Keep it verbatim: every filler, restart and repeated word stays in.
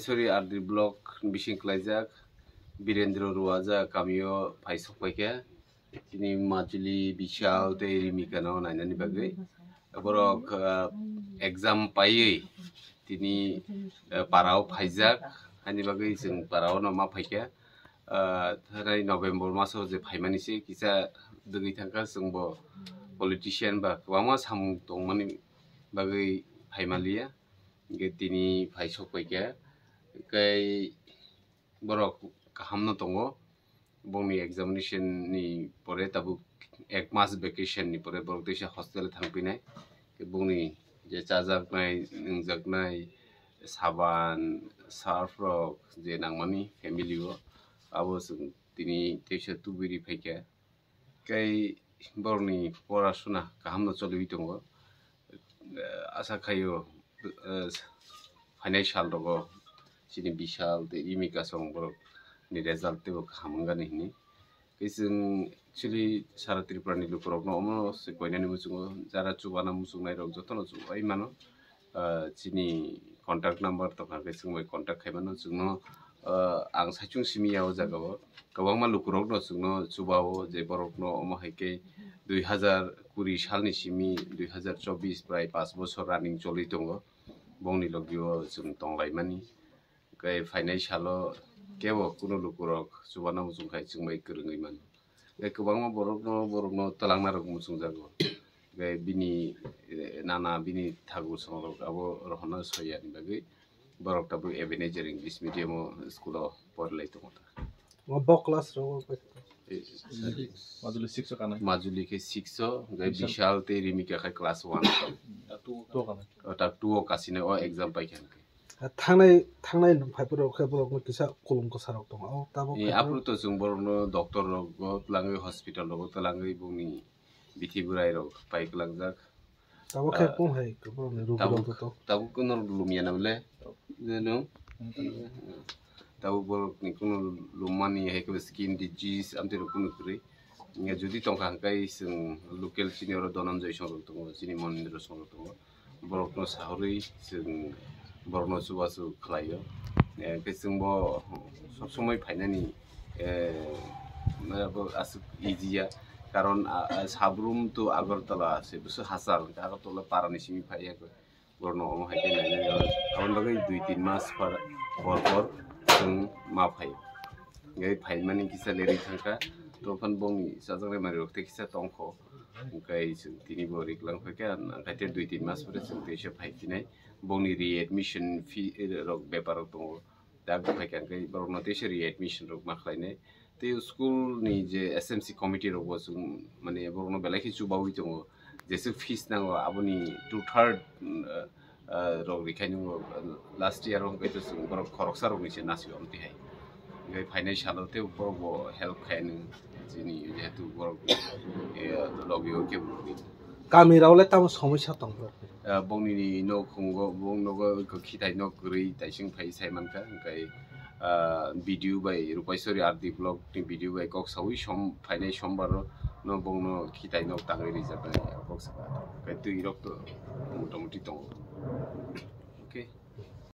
Sorry, R D block bising klaijak Birendra Ruwaja kamio phai sok paikha. Tini Majuli, Bishal tei Rimika no nainani bagwi. Borok, ah, exam paiwi tini, ah, parao phaijak. Ani bagwi chwng parao no ma phaikha. Ah, thanai November maso je phaimani se kisa dwgwi thangkha, chwngbo politician ba kwbangma samung tongmani bagwi phaimaliya. Hingke tini phai sok paikha. Hingke borok kaham no tongo. Bongni examination ni pore tabuk ek mas vacation ni pore borok teisa hostel thang pinai. Bongni je chajaknai, nungjaknai, saban, surf rok je nangmani family o, abo chwng tini teisa tubui ri phaikha. Tei borokni porasuna kaham no choliwi tongo. Eh, asa khaio, eh, phainai sal rogo chini Bishal tei Rimika song borok ni result teibo kaham wngani hini. Tei chwng chili sara Tripura ni lukurok no omo se koinani muchungo, jara chubana muchungnai rok jotono chubai mano. Ah, chini contact number tongkha, hwnkhe chwng bai contact khaimano chwngno, ah, ang saichung simi ya o jaga o. Kwbangma lukurokno chwngno chuba o je borokno omo hai khe dui hazar kuri salni simi dui hazar chobbish prai pash bochor running choli tongo. Bongni logi o chwng tonglaimani. Hwnkhe phainai salo kebo kunu lukurok chubana muchung khai chwng bai kwrwngwi mano. Tei kwbangma borokno, borokno twlangna rok muchungjago. Tei bini, eh, nana bini thagur songrok abo rohorna soyani bagwi borok tabuk Ebenezer English medium o school o porilai tongo ta. O bo class rok o Eh, Majuli six o kanai. Majuli khe six o, hwnkhe Bishal. Bishal tei Rimika khe class one o. Two o kanai. O ta two o kasine o exam paikha hwnkhe. Thangnai, thangnai nwng phai phuru khe borokno kisa kulum kwsa rok tongo. O tabuk Eh, phai phuru aphuru to chwng borokno doctor rogo twlangwi, hospital rogo twlangwi bongni bithi bwrai rok pai kwlangjak. Tabuk khe Ah, kung hai borokni rogi tabuk, rok joto. Tabuk kuno lumya na bole. Jeno. Tabuk borokni kuno lummani hai khe skin disease amtwi rok kuno kwrwi. Hwnkhe jodi tongkha hwnkhe chwng local chini oro Dhananjay song rok tongo, chini Monindra song rok tongo. Borokno sahorwi chwng borokno chubachu khlaio. Eh, hwnkhe chwngbo sob somoi phainani, eh, mane bo aswk easy ya. Karon, ah, ah, Sabrum to Agartala se bwswk hachal, hwnkhe Agartala parani simi phaiya. Borokno omo hai khe nainani, aboni bagwi dui tin mas por, por por chwng ma phai. Hwnkhe phaimani kisa lerwi thangkha, tophano bongni chajaknai manwi rok tei kisa tongkho. Hwnkhe chwng tini bo rik lang phaikha, hwnkhe tei dui tin mas pore chwng teisa phai phinai. Bongni readmission fee rok bepar rok tongo. Dak phaikha hwnkhe borokno teisa readmission rok ma khlainai. Tei school ni je S M C committee rok bo chwng mane borokno belai khe chubaui tongo. Jeswk fees nango aboni two third, mm, ah, ah, rok rikhainw, ah, last year o hwnkhe to chwng borok khoroksa rokni se nasio amtwi hai. Hwnkhe phainai salo tei borok bo help khainw chini jehetu borok, eh, logio khe bo. Kami rok le tamo somosya tong borok? Ah, bongni nok khungo, bong nogo khitai nok kwrwi taising phai sai mankha, hwnkhe, ah, B D O bai Rupaisori R D block ni B D O bai kok saui som phainai sombar no bongno khitai nok tangwi rijak nai kok sakha. Hwnkhe twi rok to motamuti tongo. Okay.